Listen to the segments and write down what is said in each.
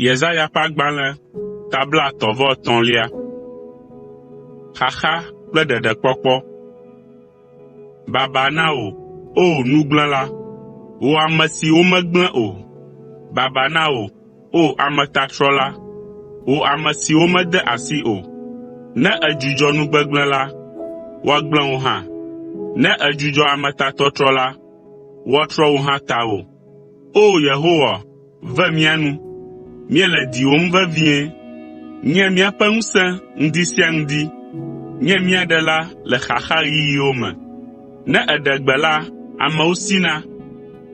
Yesaya ƒe agbalẽ ta blaetɔ̃-vɔ-etɔ̃lia. Xaxa kple ɖeɖekpɔkpɔ. Baba na wò, O nugblẽla, wò ame si womegblẽ o. Baba na wò, O ametatrɔla, wò ame si womede asi o. Ne èdzudzɔ nu gbegblẽ la, woagblẽ wò hã. Ne èdzudzɔ ametatɔtrɔ la, woatrɔ wò hã tawò. O Yehowa, ve mía nu, míele diwòm vevie. Nye míaƒe ŋusẽ ŋdi sia ŋdi, nye mía Ɖela le xaxaɣeyiɣiwo me. Ne èɖe gbe la, amewo sina,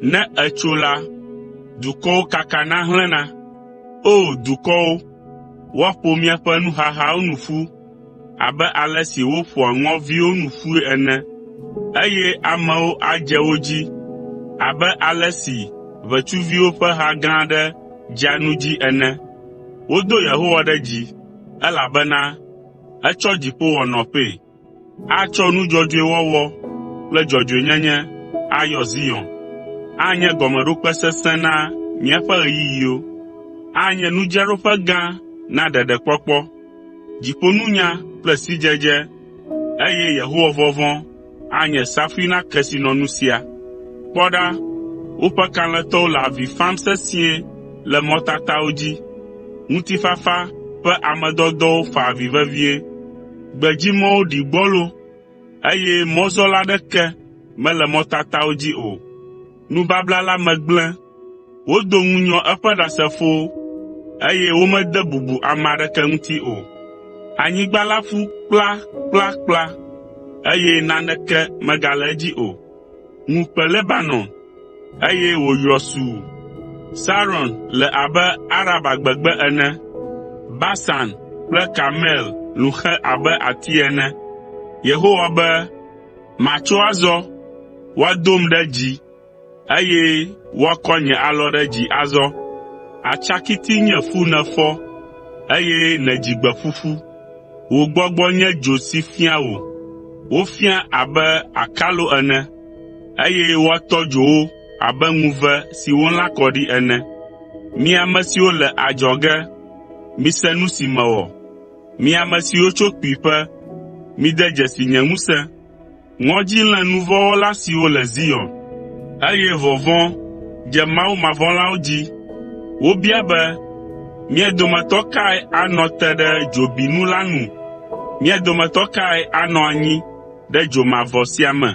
ne ètso la, dukɔwo kakana hlẽna. O! Dukɔwo, woaƒo miaƒe nuhahawo nu ƒu abe ale si woƒoa ŋɔviwo nu ƒui ene, eye amewo adze wo dzi abe ale si ʋetsuviwo ƒe ha gã aɖe dzea nu dzi ene. Wodo Yehowa ɖe dzi, elabena etsɔ dziƒo wɔ nɔƒee. Atsɔ nu dzɔdzɔe wɔwɔ kple dzɔdzɔenyenye ayɔ Zion. Anye gɔmeɖokpe sesẽ na míaƒe ɣeyiɣiwo. Anye nudzraɖoƒe gã na ɖeɖekpɔkpɔ, dziƒonunya kple sidzedze, eye Yehowa vɔvɔ̃ anye safui na kesinɔnu sia. Kpɔ ɖa, woƒe kalẽtɔwo le avi fam sesĩe le mɔtatawo dzi. Ŋutifafa ƒe ame dɔdɔwo fa avi vevie. Gbedzimɔwo ɖi gbɔlo, eye mɔzɔla aɖeke mele mɔtatawo dzi o. Nubabla la me gblẽ, wodo ŋunyɔ eƒe ɖasefowo, eye womede bubu ame aɖeke ŋuti o. Anyigba la ƒu kplakplakpla, eye naneke megale edzi o. Ŋu kpe Lebanon, eye wòyrɔ suu. Saron le abe Araba gbegbe ene, Basan kple Karmel lũ xe abe ati ene. Yehowa be, “Matso azɔ, woadom ɖe dzi, eye woakɔ nye alɔ ɖe dzi azɔ. Atsakiti nye fu nèfɔ, eye nèdzi gbe ƒuƒu. Wò gbɔgbɔ nye dzo si fia wò, wofia abe akalo ene, eye woatɔ dzo wo abe ŋuve si wolã kɔ ɖi ene. Mi ame siwo le adzɔge, mise nu si mewɔ. Mi ame siwo tso kpuiƒe, mide dzesi nye ŋusẽ. Ŋɔdzi lé nu vɔ̃ wɔla siwo le Zion, eye vɔvɔ̃ dze mawumavɔ̃lawo dzi. Wobia be, “Mía dometɔ kae anɔ te ɖe dzo binu la nu? Mía dometɔ kae anɔ anyi ɖe dzo mavɔ sia me?”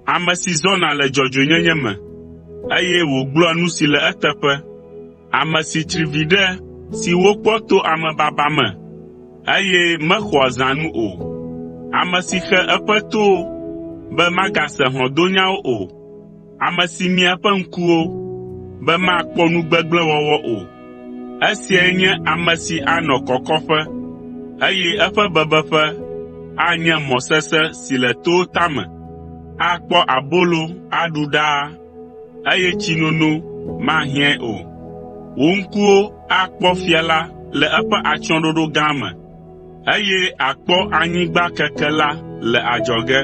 Ame si zɔna le dzɔdzɔenyenye me, eye wògblɔa nu si le eteƒe, ame si tsri viɖe si wokpɔ to amebaba me, eye mexɔa zãnu o, ame si xe eƒe towo be magase hlɔ̃donyawo o, ame si mia eƒe ŋkuwo be makpɔ nu gbegblẽ wɔwɔ o. Esiae nye ame si anɔ kɔkɔƒe, eye eƒe bebeƒe anye mɔ sesẽ si le towo tame. Akpɔ abolo aɖu ɖaa, eye tsinono mahiãe o. Wò ŋkuwo akpɔ fia la le eƒe atsyɔ̃ɖoɖo gã me, eye àkpɔ anyigba keke la le adzɔge.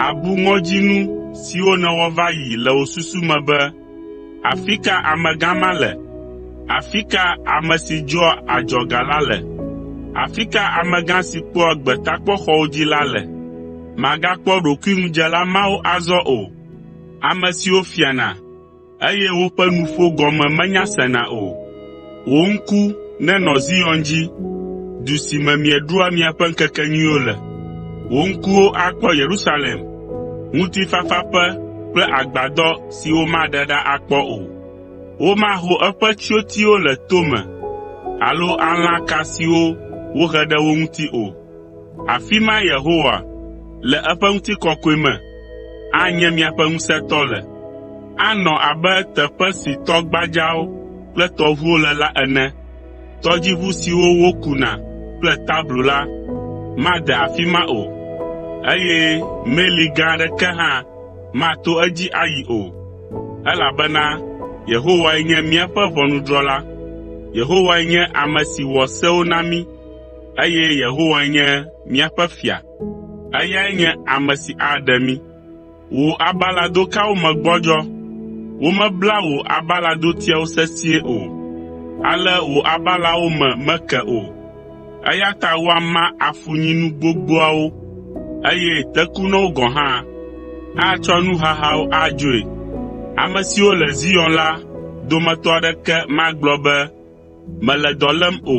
Àbu ŋɔdzinu siwo nèwɔ va yi le wò susu me be, “Afi ka amegã ma le? Afi ka ame si dzɔa adzɔga la le? Afi ka amegã si kpɔa gbetakpɔxɔwo dzi la le?” Màgakpɔ ɖokuiŋudzela mawo azɔ o, ame siwo fiana, eye woƒe nuƒo gɔme menya sena o. Wò ŋku nenɔ Zion dzi, du si me mieɖua miaƒe ŋkekenyuiwo le. Wò ŋkuwo akpɔ Yerusalem, ŋutifafaƒe kple agbadɔ si womaɖe ɖa akpɔ o. Womaho eƒe tsyotiwo le tome alo alã ka siwo wohe ɖe wo ŋuti o. Afi ma Yehowa, le eƒe ŋutikɔkɔe me, anye miaƒe ŋusẽtɔ le. Anɔ abe teƒe si tɔ gbadzawo kple tɔʋuwo le la ene. Tɔdziʋu siwo wokuna kple tablu la made afi ma o, eye meli gã aɖeke hã mato edzi ayi o, elabena Yehowae nye míaƒe ʋɔnudrɔ̃la. Yehowae nye ame si wɔ sewo na mí, eye Yehowae nye míaƒe fia. Eyae nye ame si aɖe mí. Wò abaladokawo me gbɔdzɔ, womebla wò abaladotiawo sesĩe o. Ale wò abalawo me meke o, eya ta woama afunyinu gbogboawo, eye tekunɔwo gɔ̃ hã atsɔ nuhahawo adzoe. Ame siwo le Zion la dometɔ aɖeke magblɔ be, “Mele dɔ lém” o,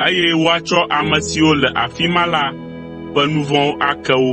eye woatsɔ ame siwo le afi ma la ƒe nu vɔ̃wo ake wo.